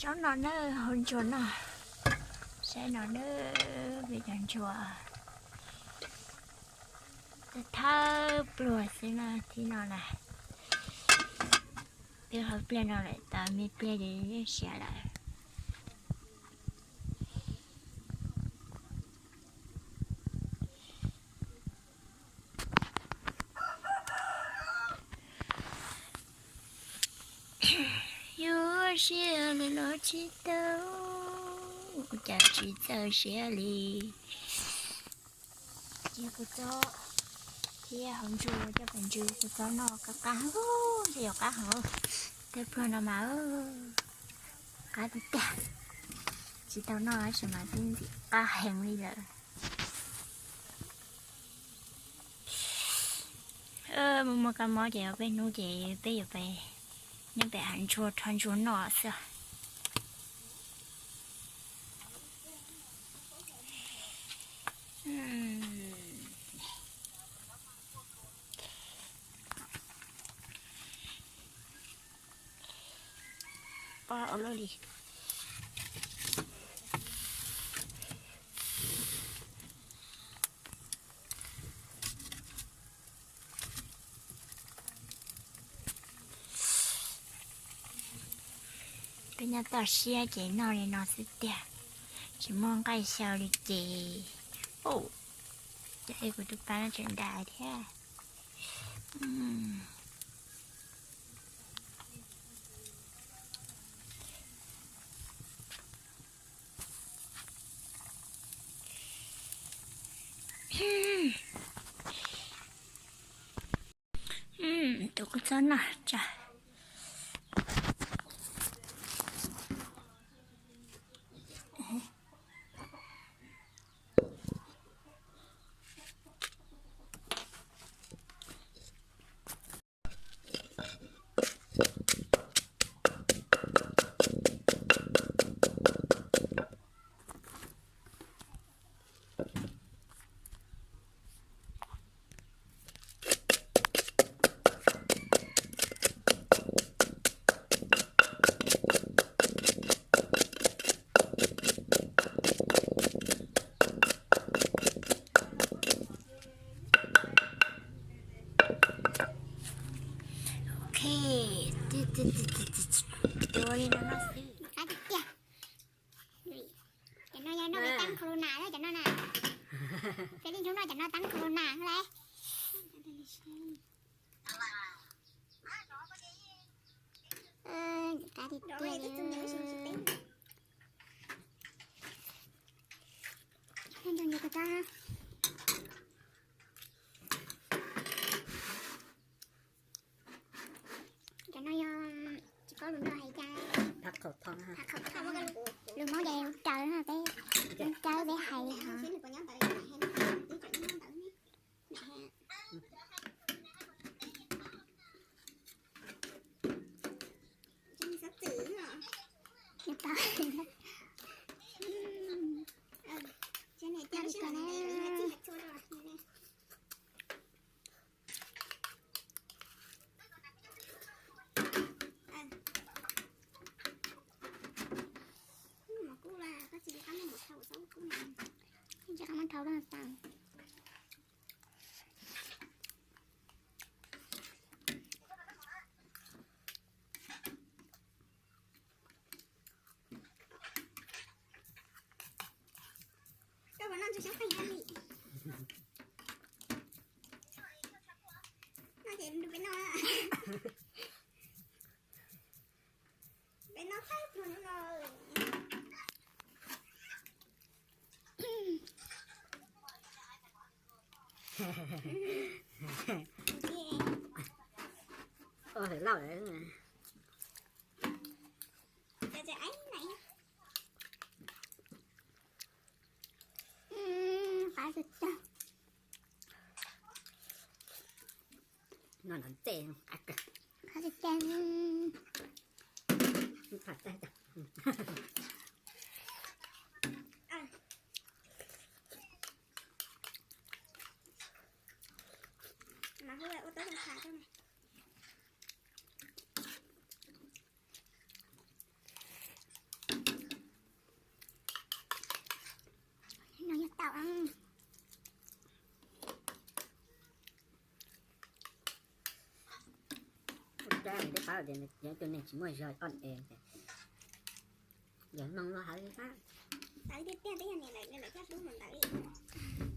Zaub no na, hauv ntsuag no, saib no na, peb cov ntsuag thawb pluag xwb na, thib no na, twb hauv pliag no lawm, tau me pliag ces yeej siav lawm. Yuav siab li los tsis tau, cas tsis txawj siab li. Cia kuv txob thiab hauv ntsuag coj pem ntsws, kuv txob noj qab qab, ntshe yuav qab heev. Tej pluag no mas qab tiag tiag, tsis tau noj tab sis mas twb ntxim qab heev li lawm. Muaj muaj kab mob ces peb hnub ces peb yuav pem, nyob pem hav ntsuag rho ntsuag noj xwb. Pab ua luaj li. Peb nyob toj siab ces noj li no xwb tiag, tsis muaj nqaij xyaw li ces. Ces kuv tus pab no tseem nram thiab. Tus kua txob no tsa. Ok, tua li no no xwb. Qab tiag tiag. Cov no yog noj peb tab corona lawm cov no na. Peb li ntsub noj cov no tab corona lawm. Qab tiag tiag li. Cov no yog tsis paub lus nplog hais cas. Lus Hmoob ces lub cawv no peb, lub cawv peb hais li hos. Ntshe qab muab rau loj tas. Koj puas noj ntsuag xyoob qeej hab li? Noj ces peb noj. Peb noj tag pluag no. Ua hawm lauj. Qab tiag tiag. No no ntxej qab tiag tiag. Nws twb paub tias yog ib tug neeg tsis muaj zog, o, yog mloog luag hais li hab. Ntawd tiag tiag twb yog niam lawv coj pub mus ntawd li.